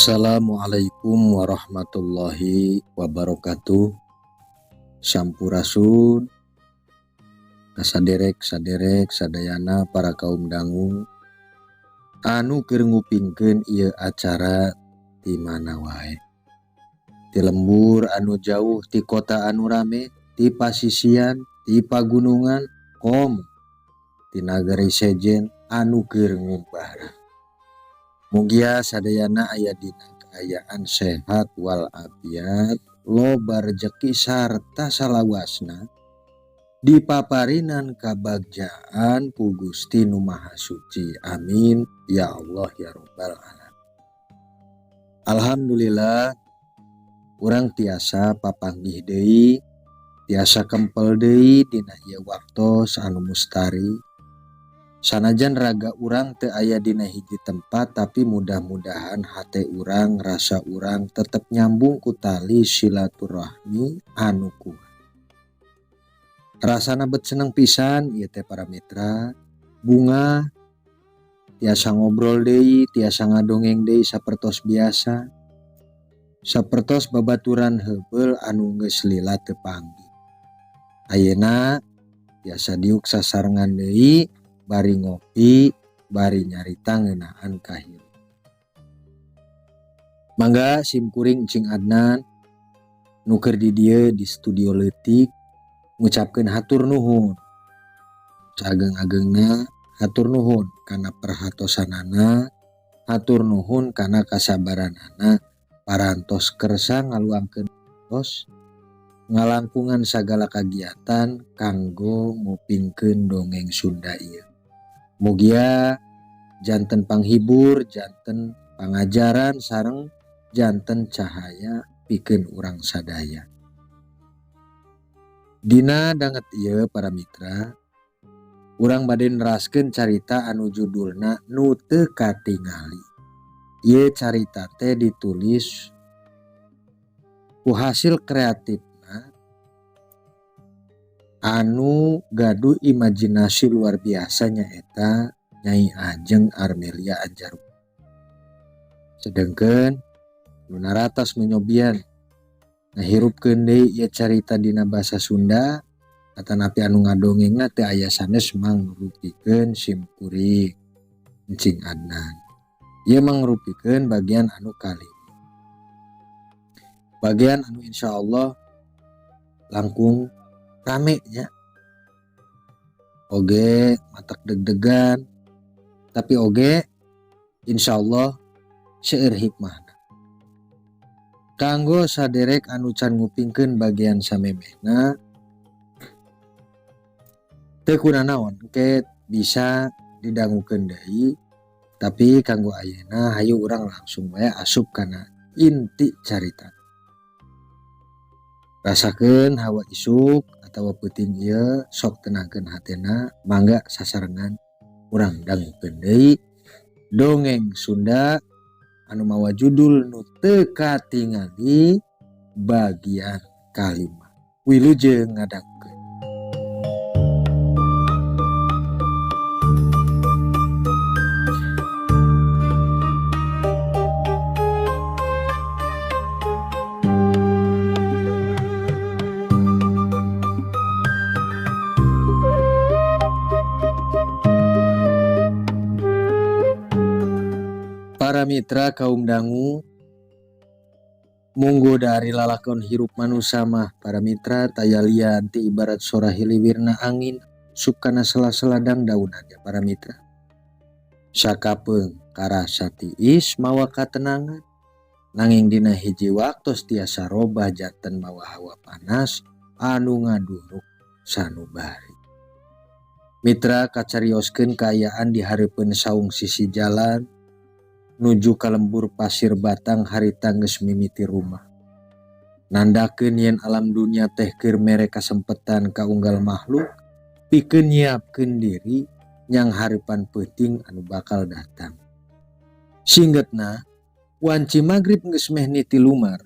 Assalamualaikum warahmatullahi wabarakatuh. Sampurasun kasaderek saderek sadayana para kaum dangu anu keur ngupingkeun ieu acara di mana wae. Ti lembur anu jauh, ti kota anu rame, ti pasisian, ti pagunungan, kom ti nagari sejen anu keur ngumbara. Mugia sadayana aya dina kaayaan sehat walafiat, loba rejeki sarta salawasna dipaparinan kabagjaan ku Gusti Nu Maha Suci. Amin ya Allah ya Rabbal alamin. Alhamdulillah urang tiasa papanggih deui, tiasa kempel deui dina ieu waktos anu mustari. Sanajan raga urang teu aya dina hiji tempat, tapi mudah-mudahan hate urang, rasa urang tetep nyambung ku tali silaturahmi anu kuat. Rasana bet seneng pisan ieu teh para mitra, bunga tiasa ngobrol deui, tiasa ngadongeng deui sapertos biasa. Sapertos babaturan heubeul anu geus lila teu panggih. Ayeuna tiasa diuk sasarengan deui bari ngopi, bari nyarita ngeunaan kahirupan. Mangga sim kuring Cing Adnan nu keur di dieu di studio leutik ngucapkeun hatur nuhun. Saageng-agengna hatur nuhun kana perhatosanana, hatur nuhun kana kasabaranana parantos kersa ngaluangkeun tos ngalangkungan sagala kagiatan kanggo ngupingkeun dongeng Sunda ieu. Mugia janten panghibur, janten pangajaran sareng janten cahaya pikeun urang sadaya. Dina danget ieu para mitra, urang bade neraskeun carita anu judulna Nu Teu Katingali. Ieu carita teh ditulis ku hasil kreatifna anu gaduh imajinasi luar biasa nyaeta Nyai Ajeng Armelia Anjar. Sedengkeun nu naratas menyobian ngahirupkeun deui ieu carita dina basa Sunda atanapi anu ngadongengna teu aya sanes mangrupikeun sim kuring Encing Adnan. Ieu mangrupikeun bagian anu kalima. Bagian anu insyaallah langkung rame nya. Oge matak deg-degan tapi oge insyaallah seueur hikmahna. Kanggo saderek anu can ngupingkeun bagian samemehna teu kunanaon engke bisa didangukeun deui, tapi kanggo ayeuna hayu urang langsung wae asup kana inti carita. Rasakeun hawa isuk atawa peuting ieu sok tenangkeun hatena, mangga sasarengan urang dangukeun deui dongeng Sunda anu mawa judul Nu Teu Katingali bagian kalima. Wilujeng ngadangukeun. Para mitra kaum dangu, munggo dari lalakon hirup manusa mah para mitra taya lian ti ibarat sora hiliwirna angin sukana sela-sela dangdaunan ya para mitra. Sakapeung karasa tiis mawa katenangan, nanging dina hiji waktos tiasa robah janten mawa hawa panas anu ngaduruk sanubari. Mitra kacarioskeun kaayaan di hareupeun saung sisi jalan nuju ka lembur pasir batang harita geus mimiti rumah. Nandakeun yen alam dunia teh keur mere kasempetan ka unggal makhluk pikeun nyiapkeun diri nyang hareupan peuting anu bakal datang. Singgetna wanci magrib geus meh niti lumar.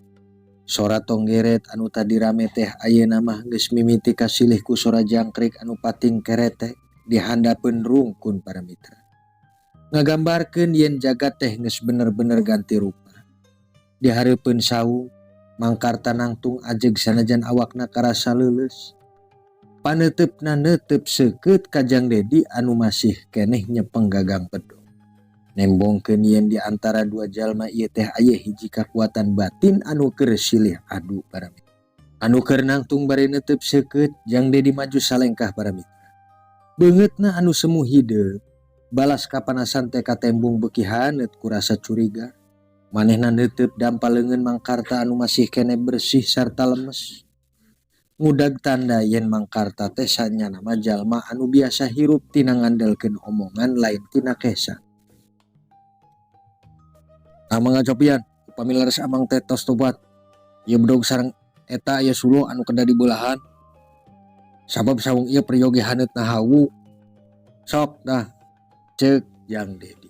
Sora tonggeret anu tadi rame teh ayeuna mah geus mimiti kasilih ku sora jangkrik anu pating keretek di handapeun rungkun para mitra. Ngagambarkeun yen jagat teh geus bener-bener ganti rupa. Di hareupeun saung, Mangkarta nangtung ajeg sanajan awakna karasa leuleus. Paneuteup neuteub seukeut ka Jang Dedi anu masih keneh nyepeng gagang bedog. Nembongkeun yen di antara dua jalma ieu teh aya hiji kakuatan batin anu keur silih adu, para mitra. Anu keur nangtung bari neuteub seukeut, Jang Dedi maju salengkah, para mitra. Beungeutna anu semu hideung, balas kapanasan teh katembung beuki haneut ku rasa curiga. Manehna neuteub dampa leungeun Mangkarta anu masih keneh bersih sarta lemes. Ngudag tanda yen Mangkarta teh sanyana mah jalma anu biasa hirup tina ngandelkeun omongan, lain tina kesang. "Amang ngacopian, upami leres amang teh tos tobat. Ieu bedog sareng eta aya suluh anu kedah dibeulahan. Sabab saung ieu peryogi haneutna hawu. Sok dah," ceuk Jang Dedi.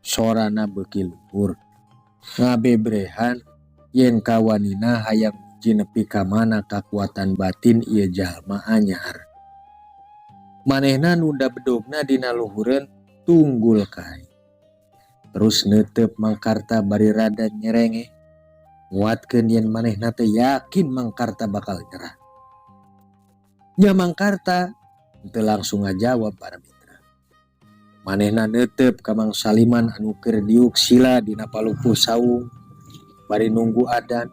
Sorana beuki luhur. Ngabebrehan yen kawanina hayang nguji nepi ka mana kakuatan batin ieu jalma anyar. Manehna nunda bedogna dina luhureun tunggul kai. Terus neuteub Mangkarta bari rada nyerengeh. Nguatkeun yen manehna teh yakin Mangkarta bakal nyerah. Nya, Mangkarta teu langsung ngajawab, para mitra. Manehna neuteub ka Mang Saliman anu keur diuk sila dina palupuh saung bari nunggu adan.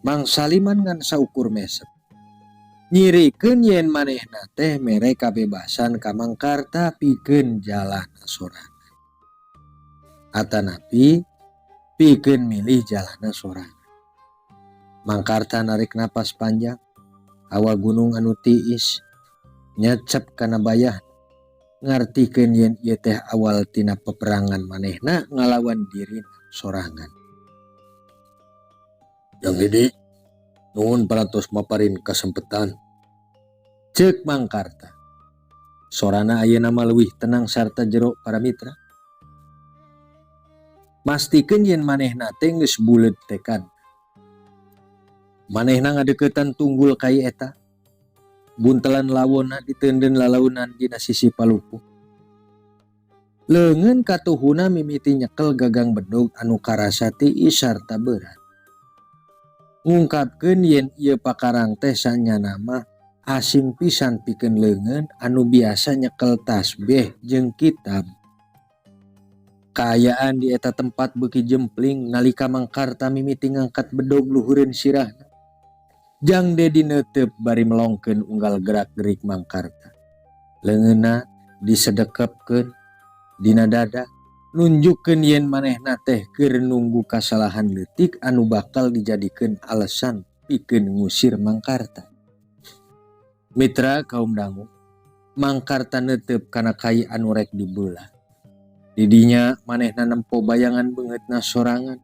Mang Saliman ngan saukur mesem. Nyirikeun yen manehna teh mere kabebasan ka Mangkarta pikeun jalana sorangan. Atanapi pikeun milih jalana sorangan. Mangkarta narik napas panjang. Hawa gunung anu tiis nyecep kana bayah, ngartikeun yen ieu teh awal tina peperangan manehna ngalawan dirina sorangan. "Jang Dedi, nuhun parantos maparin kasempetan," ceuk Mangkarta. Sorana ayeuna mah leuwih tenang sarta jero, para mitra. Mastikeun yen manehna teh geus buleud tekad. Manehna ngadeuketan tunggul kai eta. Buntelan lawonna diteundeun lalaunan dina sisi palupuh. Leungeun katuhuna mimiti nyekel gagang bedog anu karasa tiis sarta berat. Ngungkapkeun yen ieu pakarang teh sanyana mah asing pisan pikeun leungeun anu biasa nyekel tasbeh jeung kitab. Kaayaan di eta tempat beuki jempling nalika Mangkarta mimiti ngangkat bedog luhureun sirahna. Jang Dedi neuteub bari melongkeun unggal gerak-gerik Mangkarta. Leungeunna disedekepkeun dina dada, nunjukkeun yen manehna teh keur nunggu kasalahan leutik anu bakal dijadikeun alasan pikeun ngusir Mangkarta. Mitra kaum dangu, Mangkarta neuteub kana kai anu rek dibelah. Di dinya manehna nempo bayangan beungeutna sorangan.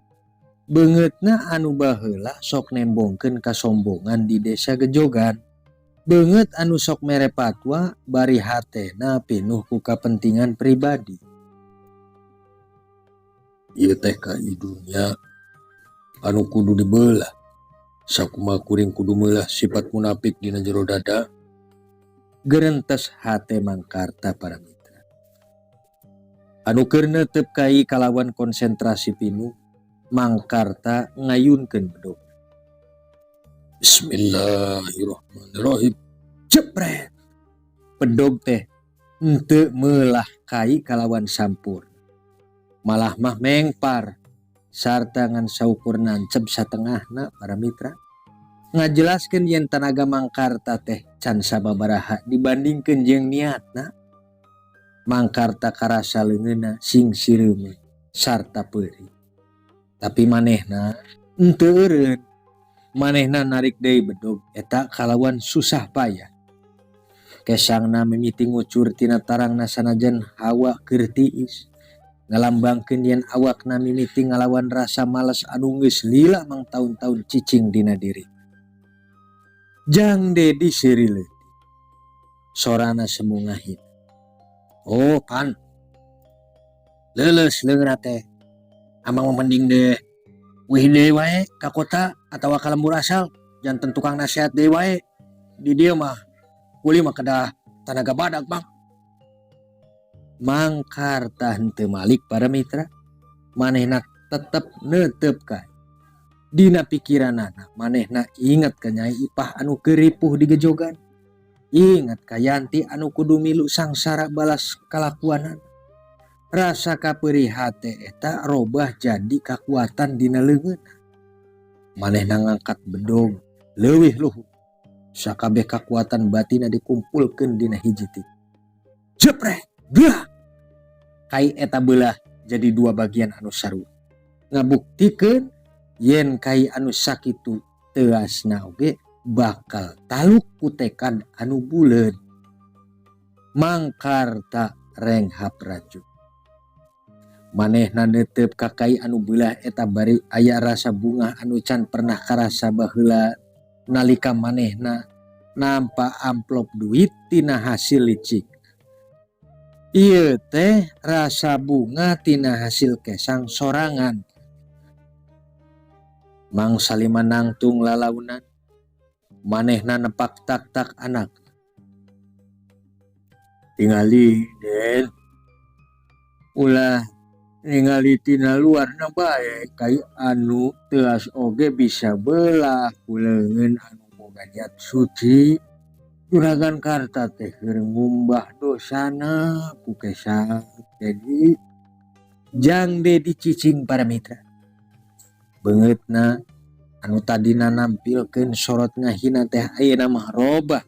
Beungeutna anu baheula sok nembongkeun kasombongan di desa Gejogan. Beungeut anu sok mere patwa bari hatena pinuh ku kapentingan pribadi. "Ieu teh kai dunya anu kudu dibelah. Sakumaha kuring kudu meulah sifat munafik dina jero dada?" gerentes hate Mangkarta, para mitra. Anu keur neuteub kai kalawan konsentrasi pinuh, Mangkarta ngayunkeun bedog. "Bismillahirrahmanirrahim." Jepret. Bedog teh henteu meulah kai kalawan sampurna. Malah mah mengpar sarta ngan saukur nancep satengahna, para mitra. Ngajelaskeun yen tanaga Mangkarta teh can sababaraha dibandingkeun jeung niatna. Mangkarta karasa leungeunna sing sireumeun sarta peurih. Tapi manehna henteu eureun. Manehna narik deui bedog eta kalawan susah payah. Kesangna mimiti ngucur tina tarangna sanajan hawa keur tiis. Ngalambangkeun yen awakna mimiti ngalawan rasa males anu geus lila mangtaun-taun cicing dina diri. Jang Dedi seuri leutik. Sorana semu ngahina. "Oh pan. Leuleus leungeunna teh. Amang mah mending deh uih deui wae ka kota atawa ka lembur asal, janten tukang nasihat deui wae. Di dieu mah kuli mah kedah tanaga badag, Bang." Mangkarta henteu malik, para mitra. Manehna Tetep neuteup kai. Dina pikiranana manehna inget ka Nyai Ipah anu keur ripuh di gejogan. Inget ka Yanti anu kudu milu sangsara balas kalakuanana. Rasa kapeurih hate eta robah jadi kakuatan dina leungeunna. Manehna ngangkat bedog leuwih luhur. Sakabeh kakuatan batinna dikumpulkeun dina hiji titik. Jepret! Blah! Kai eta beulah jadi dua bagian anu sarua. Ngabuktikeun yen kai anu sakitu teuasna oge bakal taluk ku tekad anu buleud. Mangkarta renghap ranjut. Manehna neuteup ka kai anu beulah eta bari aya rasa bungah anu can pernah karasa baheula nalika manehna nampa amplop duit tina hasil licik. Ieu teh rasa bunga tina hasil kesang sorangan. Mang Salima nangtung lalaunan, manehna nepak tak-tak anak. Tingali, Den. Ulah ningali tina luarna bae kai anu teuas oge bisa beulah ku leungeun anu boga niat suci. Juragan Karta teh keur ngumbah dosana ku kesang Dedi. Jang Dedi cicing para mitra. Beungeutna anu tadina nampilkeun sorot ngahina teh ayeuna mah robah.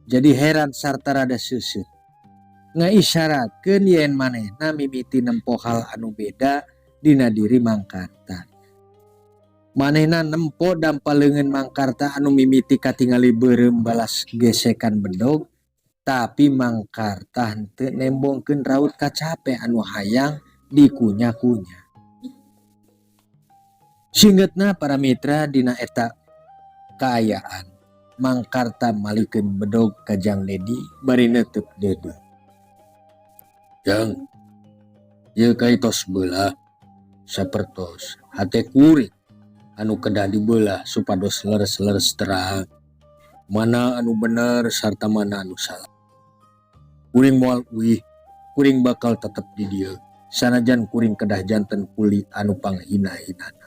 Jadi heran sarta rada seuseut. Ngaisyaratkeun yen manehna mimiti nempo hal anu beda dina diri Mangkarta. Manehna nempo dampa leungeun Mangkarta anu mimiti katingali beureum balas gesekan bedog, tapi Mangkarta henteu nembongkeun raut kacape anu hayang dikunya-kunya. Singgetna para mitra dina eta kaayaan, Mangkarta malikeun bedog ka Jang Dedi bari neuteub deudeuh. Jang, ieu kai tos beulah sapertos hate kuring anu kedah dibelah supados leres-leres terang mana anu bener sarta mana anu salah. Kuring moal uih, kuring bakal tetep di dieu sanajan kuring kedah janten kuli anu panghina-hinana.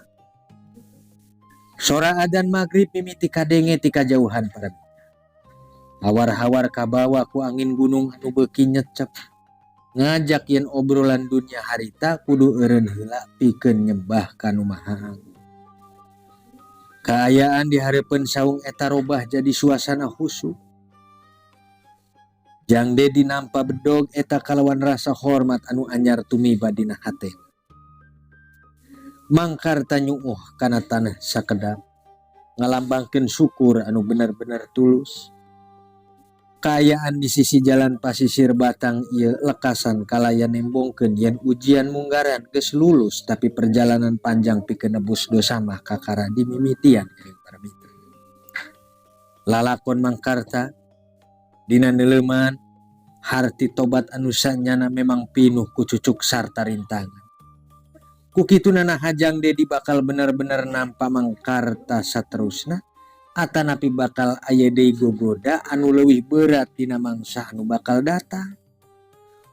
Sora adzan magrib mimiti kadenge ti kajauhan para mitra. Hawar-hawar kabawa ku angin gunung anu beuki nyecep. Ngajak yen obrolan dunia harita kudu eureun heula pikeun nyembah ka Nu Maha Agung. Kaayaan di hareupeun saung eta robah jadi suasana khusyuk. Jang Dedi nampa bedog eta kalawan rasa hormat anu anyar tumiba dina hatena. Mangkarta nyuuh kana tanah sakedap, ngalambangkeun syukur anu bener-bener tulus. Kaayaan di sisi jalan pasisir Batang ieu lekasan kalaya nembongkeun yen ujian munggaran geus lulus tapi perjalanan panjang pikeun nebus dosa mah kakara dimimitian geuning para mitra. Lalakon Mangkarta dina neuleuman harti tobat anu sanyana memang pinuh ku cucuk sarta rintangan. Ku kituna naha Jang Dedi bakal bener-bener nampa Mangkarta saterusna atanapi bakal aya deui gogoda anu leuwih berat dina mangsa anu bakal datang.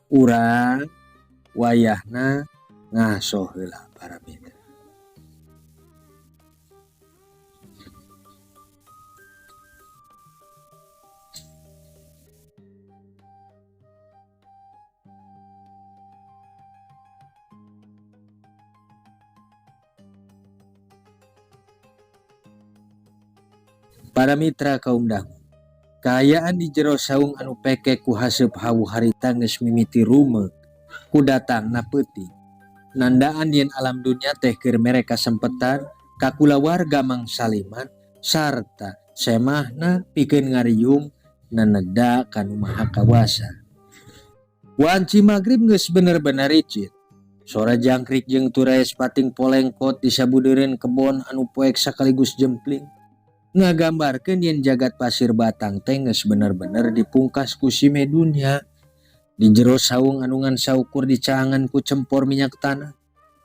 Urang wayahna ngaso heula para mitra. Para mitra kaum dangu, kaayaan di jero saung anu pekek ku haseup hawu harita geus mimiti rumeuk ku datangna peuting. Nandaan yen alam dunya teh keur mere kasempetan ka kulawarga Mang Saliman sarta semahna pikeun ngariung naneda ka Nu Maha Kawasa. Wanci magrib geus bener-bener ricit. Sora jangkrik jeung turaes pating polengkot di sabudeureun kebon anu poek sakaligus jempling. Ngagambarkeun yen jagat pasir Batang teh geus bener-bener dipungkas ku sime dunya. Di jero saung anu ngan saukur dicaangan ku cempor minyak tanah.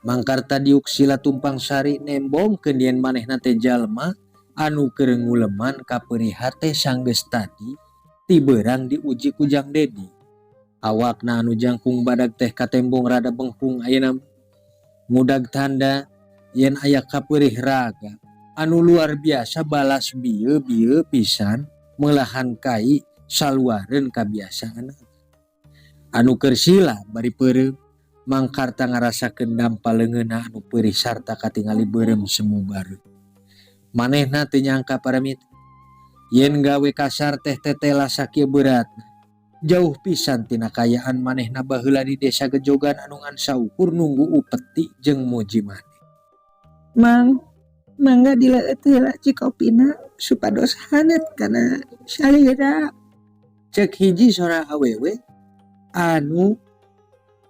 Mangkarta diuk sila tumpang sari nembongkeun yen manehna teh jalma anu keur nguleman kapeurih hate sanggeus tadi ti beurang diuji ku Jang Dedi. Awakna anu jangkung badag teh katembong rada bengkung ayeuna mah. Ngudag tanda yen aya kapeurih raga anu luar biasa balas bieu-bieu pisan meulahan kai saluareun kabiasaanana. Anu keur sila bari peureum, Mang Karta ngarasakeun dampa leungeunna anu peurih sarta katingali beureum semu bareuh. Manehna teu nyangka para mitra yen gawe kasar teh tetela sakieu beuratna. Jauh pisan tina kaayaan manehna baheula di desa Gejogan anu ngan saukur nunggu upeti jeung muji maneh. Mang, mangga dileueut heula cikopina supados haneut kana salira. Cek hiji sora awewe anu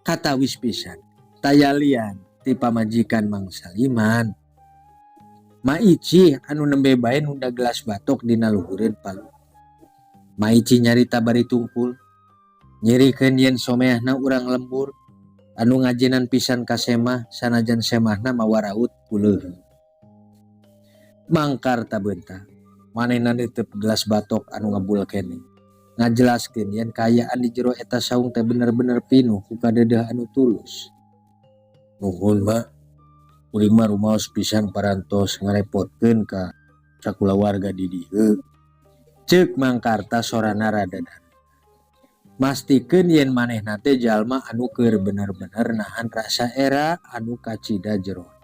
katawis pisan taya lian ti pamajikan Mang Saliman. Ma Icih anu nembe bae nunda gelas batok dina luhureun palu. Ma Icih nyarita bari tungkul nyirikeun yen someahna urang lembur anu ngajenan pisan ka semah sanajan semahna mawa raut puleuheung. Mang Karta beunta manehna neuteup gelas batok anu ngebul keneh ngajelaskeun yen kaayaan di jero eta saung teh bener-bener pinuh ku kadeudeuh anu tulus. Nuhun Ma, kuring mah rumaos pisan parantos ngarepotkeun ka sakulawarga di dieu. Ceuk Mang Karta sorana rada dareum. Mastikeun yen manehna teh jalma anu keur bener-bener nahan rasa era anu kacida jerona.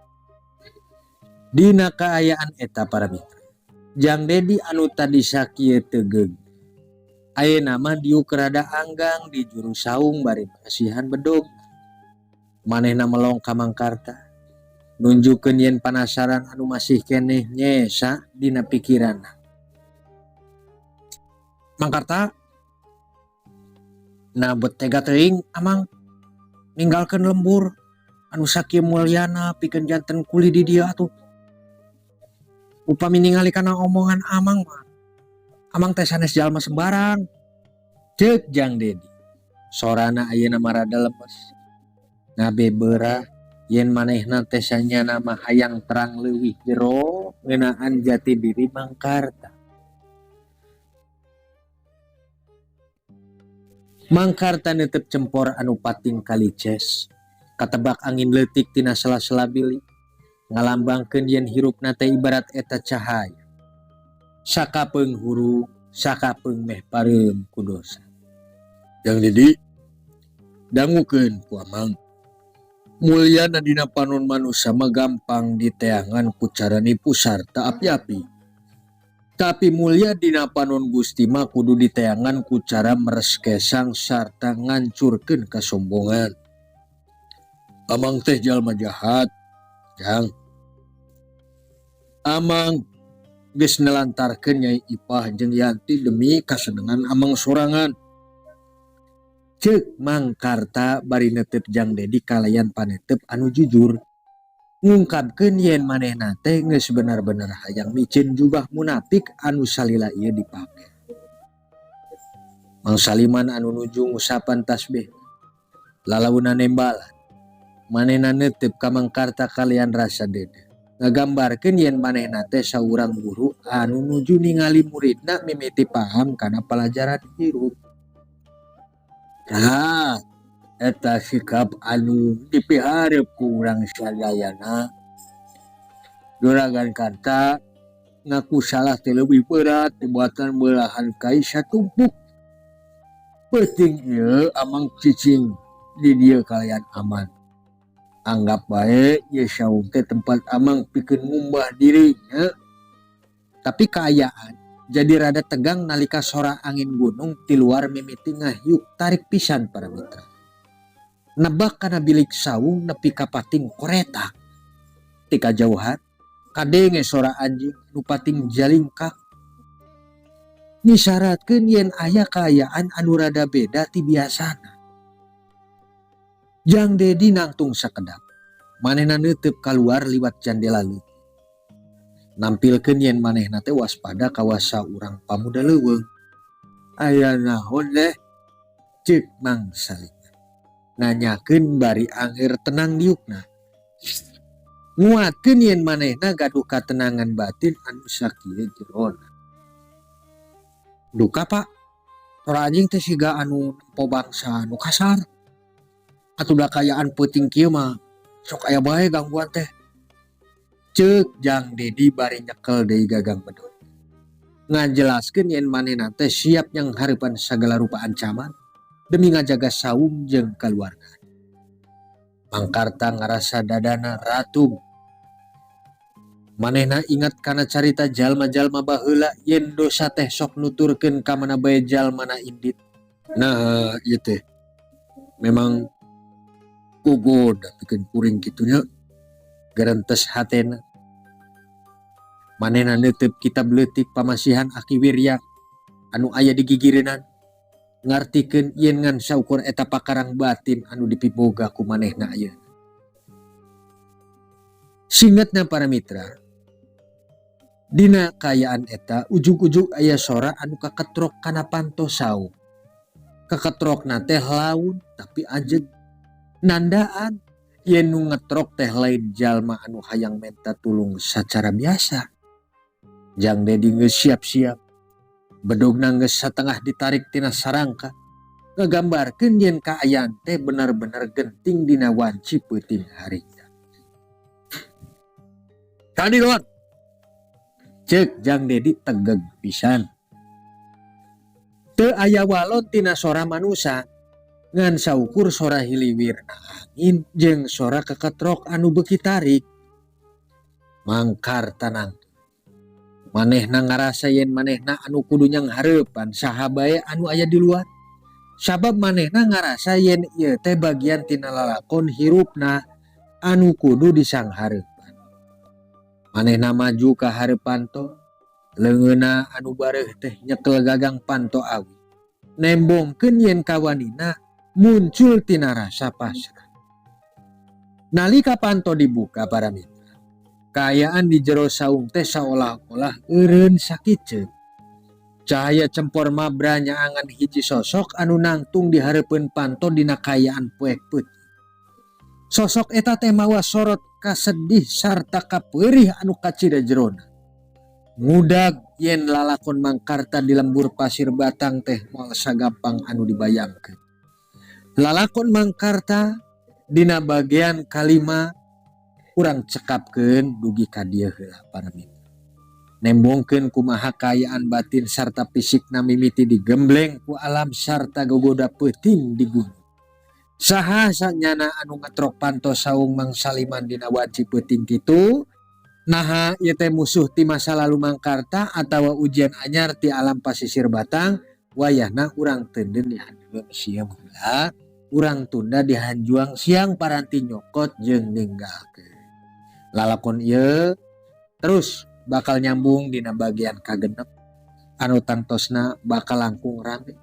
Dina kaayaan eta para mitra, Jang Dedi anu tadi sakieu teu ayeuna mah diuk rada anggang di juru saung bari masihan bedog. Manehna melong ka Mang Karta nunjukkeun yen panasaran anu masih keneh nyesa dina pikiranna. Mang Karta, nah bet tega teuing amang ninggalkeun lembur anu sakieu mulyana pikeun janten kuli di dieu atuh. Upami ningali kana omongan amang mah, amang teh sanes jalma sembarang. Ceuk Jang Dedi. Sorana ayeuna mah rada lemes. Ngabeberah yen manehna teh sanyana mah hayang terang leuwih jero ngeunaan jati diri Mang Karta. Mang Karta neuteup cempor anu pating kalices. Katebak angin leutik tina sela-sela bilik. Ngalambangkeun yen hirupna teh ibarat eta cahaya. Sakapeung hurung, sakapeung meh pareum ku dosa. Jang Dedi, dangukeun ku amang. Mulyana dina panon manusa mah gampang diteangan ku cara nipu sarta api-api. Tapi mulya dina panon Gusti mah kudu diteangan ku cara meres kesang sarta ngancurkeun kasombongan. Amang teh jalma jahat, Jang. Amang geus nelantarkeun Nyai Ipah jeung Yanti demi kasenengan amang sorangan. Ceuk Mang Karta bari neuteup Jang Dedi kalayan panetep anu jujur. Ngungkapkeun yen manehna teh geus bener-bener hayang miceun jubah munafik anu salila ieu dipake. Mang Saliman anu nuju ngusapan tasbih lalaunan nembalan. Manehna neuteup ka Mang Karta kalayan rasa deudeuh. Ngagambarkeun yen manehna teh saurang guru anu nuju ningali muridna mimiti paham kana palajaran hirup. Tah, eta sikap anu dipiharep ku urang sadayana. Juragan Karta ngaku salah teh leuwih berat tibatan beulahan kai satumpuk. Peuting ieu amang cicing di dieu kalayan aman. Anggap bae ieu saung teh tempat amang pikeun ngumbah diri nya. Tapi kaayaan jadi rada tegang nalika sora angin gunung ti luar mimiti ngahiuk tarik pisan para mitra. Nebak kana bilik saung nepi ka pating koretak. Ti kajauhan kadenge sora anjing anu pating jalingkak. Ngisyaratkeun yen aya kaayaan anu rada beda ti biasana. Jang Dedi nangtung sakedap. Manehna neuteup kaluar liwat jandela leutik. Nampilkeun yen manehna teh waspada kawasa urang pamuda leuweung. Aya naon deh? Ceuk Mang Saliman. Nanyakeun bari angger tenang diukna. Nguatkeun yen manehna gaduh katenangan batin anu sakieu jerona. Duka Pak, sora anjing teh siga anu nempo bangsa anu kasar. Atuh da kaayaan peuting kieu mah Sok aya bae gangguan teh, cek Jang Dedi bari nyekel deui gagang bedog, ngajelaskeun yen manehna teh siap nyanghareupan sagala rupa ancaman demi ngajaga saung jeung kaluarga. Mangkarta ngarasa dadana ratug. Manehna ingat kana carita jalma-jalma baheula yen dosa teh sok nuturkeun ka mana bae jalmana indit. Nah, ieu teh memang gogoda pikeun kuring kitu nya, gerentes hatena. Manehna neuteup kitab leutik pamasihan Aki Wirya anu aya di gigireunan, ngartikeun yen ngan saukur eta pakarang batin anu dipiboga ku manehna ayeuna. Singetna, para mitra, dina kaayaan eta ujug-ujug aya sora anu kaketrok kana panto saung. Kaketrokna teh laun tapi ajeg, nandaan yen nu ngetrok teh lain jalma anu hayang menta tulung sacara biasa. Jang Dedi geus siap-siap. Bedogna geus satengah ditarik tina sarangka, ngagambarkeun yen kaayaan teh bener-bener genting dina wanci peuting harita. "Kadi luar!" cek Jang Dedi tegeg pisan. Teu aya walon tina sora manusa, ngan saukur sora hiliwirna angin jeung sora keketrok anu beuki tarik. Mangkarta nangtung. Manehna ngarasa yen manehna anu kudu nyanghareupan saha bae anu aya di luar. Sabab manehna ngarasa yen ieu teh bagian tina lalakon hirupna anu kudu disanghareupan. Manehna maju ka hareup panto, leungeunna anu bareuh teh nyekel gagang panto awi, nembongkeun yen kawanina muncul tina rasa pasrah. Nalika panto dibuka, para mitra, kaayaan di jero saung teh saolah-olah eureun sakiceuk. Cahaya cempor mabra nyaangan hiji sosok anu nangtung di hareupeun panto dina kaayaan poek peuting. Sosok eta teh mawa sorot kasedih sarta kapeurih anu kacida jerona. Ngudag yen lalakon Mangkarta di lembur Pasir Batang teh moal sagampang anu dibayangkeun. Lalakon Mangkarta dina bagian kalima urang cekapkeun dugi ka dieu heula, para mitra. Nembongkeun kumaha kaayaan batin sarta fisikna mimiti digembleng ku alam sarta gogoda peuting di gunung. Saha sanyana anu ngetrok panto saung Mang Saliman dina wanci peuting kitu? Naha ieu teh musuh ti masa lalu Mangkarta atawa ujian anyar ti alam Pasisir Batang? Wayahna urang teunden di hanjuang siang heula, urang tunda di hanjuang siang paranti nyokot jeung ninggalkeun. Lalakon ieu terus bakal nyambung dina bagian kagenep anu tangtosna bakal langkung rame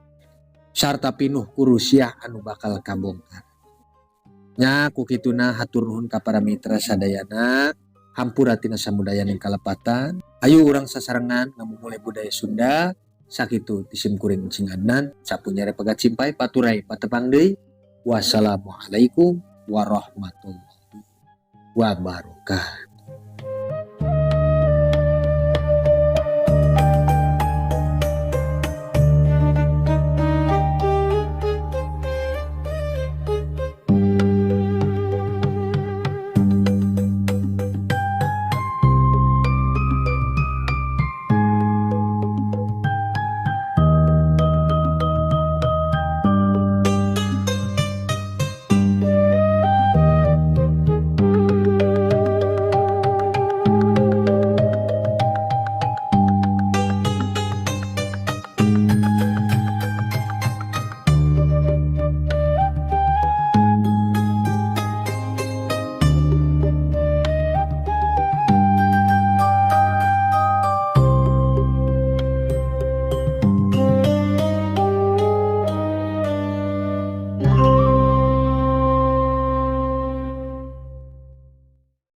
sarta pinuh ku rusiah anu bakal kabongkar. Nya, ku kituna hatur nuhun ka para mitra sadayana, hampura tina samudayaning kalepatan. Ayo urang sasarengan ngamumule budaya Sunda. Sakitu ti sim kuring, Cing Adnan, sapu nyere pegat simpay paturay patepang deui. Wassalamualaikum warahmatullahi wabarakatuh.